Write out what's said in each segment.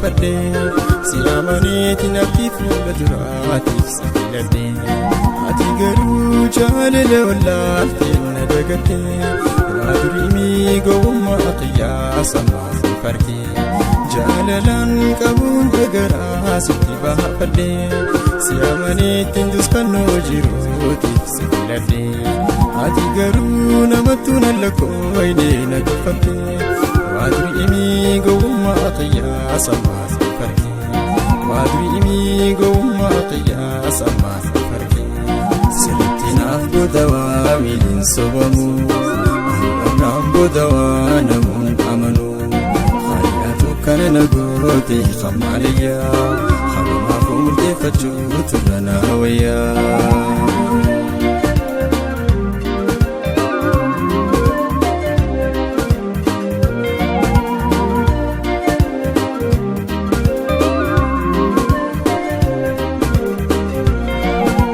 baafadhe. Si amaneetiin abdii fuula duraatiif si filadhe. Ati garuu jaalala wallaaltee na dagatte. Waa durii gowwummaa qiyyaasa maaf farkee. Jaalalaan qabuun dagaraa sitti baafadhe. Si amaneetiin duskannoo jiruutiif si filadhe. Ati garuu namattuu nan lakkooyne na tuffatte. Waa durii gowwummaa qiyyaasa maaf farkee. Waa durii gowwummaa qiyyaasa maaf farkee. Sirriitti naaf booda waa miiliin sobamu. Naaf booda waa namuun amanu. Hariyaatu kana na goote hamaaliyyaa. Harumaaf murteeffachuu turre na wayyaa.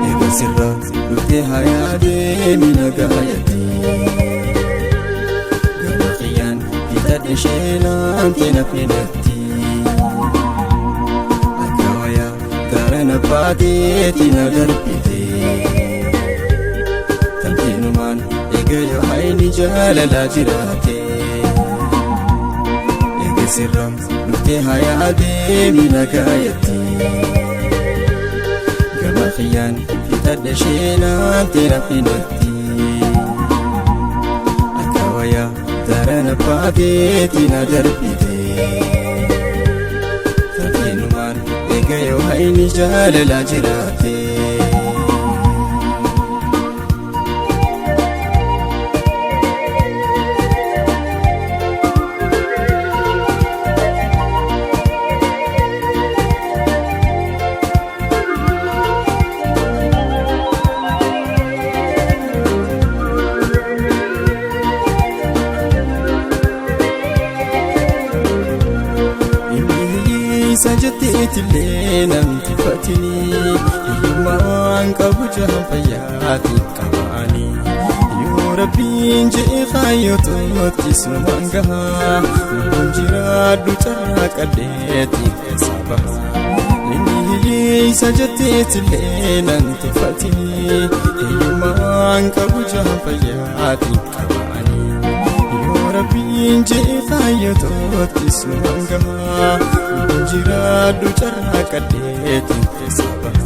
Eega sirra dhuftee hayaa deemi nagaayatti. Gama kiyyaan bitadhe sheenaan teenafni natti. Akka wayaa gaara na baateeti na darbite. Tamteenumaan eega yoo hayni jaalalaa jiraate. Eega sirra dhuftee hayaa deemi nagaayatti. Gama kiyyaan bitadhe sheenaan teenafni natti. Akka wayaa darana baateeti na darbite. Tanteenumaan eega yoo hayni jaalalaa jiraate. Inni hiyyeessa jetteetillee namti fatini. Hiyyummaa waan qabu jahan fayyaati qabaani. Yoo rabbiin je'e kaayyoototti sumaan gahaa. Lubbuun jiraadhu carraa qadheeti keessa baha. Inni hiyyeessa jetteetillee namti fatini. Hiyyummaa waan qabu jahan fayyaati qabaani. Yoo rabbiin je'e kaayyoototti sumaan gahaa. Lubbuun jiraadhu carraa qadheeti keessa baha.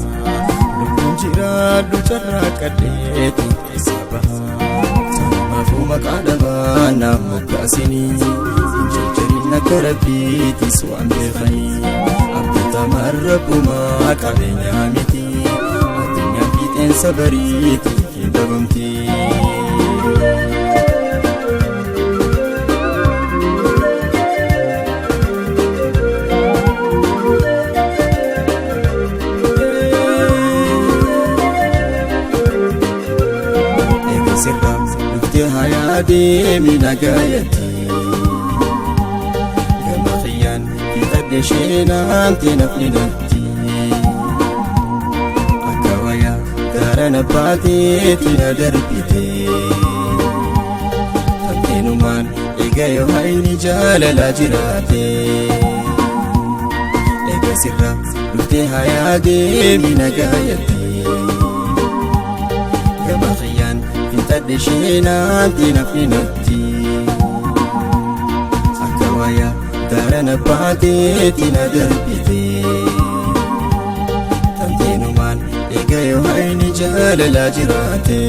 Lubbuun jiraadhu carraa qadheeti keessa baha. Tanumaafuu maqaa dhabaa naaf moggaasinii. Hin jarjarin akka rabbiitis waan beekanii. Abdatamaan rabbumaa qabeenyaa miti. Addunyaan fiixeensa bariiti hin dhabamti. Eega sirra dhuftee hayaa deemi nagaayatti. Gama kiyyaan bitadhe sheenaan teenafni natti. Akka wayaa gaara na baateeti na darbite. Tanteenumaan eega yoo hayni jaalalaa jiraate. Eega sirra dhuftee hayaa deemi nagaayatti. Gama kiyyaan bitadhe sheenaan teenafni natti. Akka wayaa daara na baateeti na darbite. Tanteenumaan eega yoo hayni jaalalaa jiraate.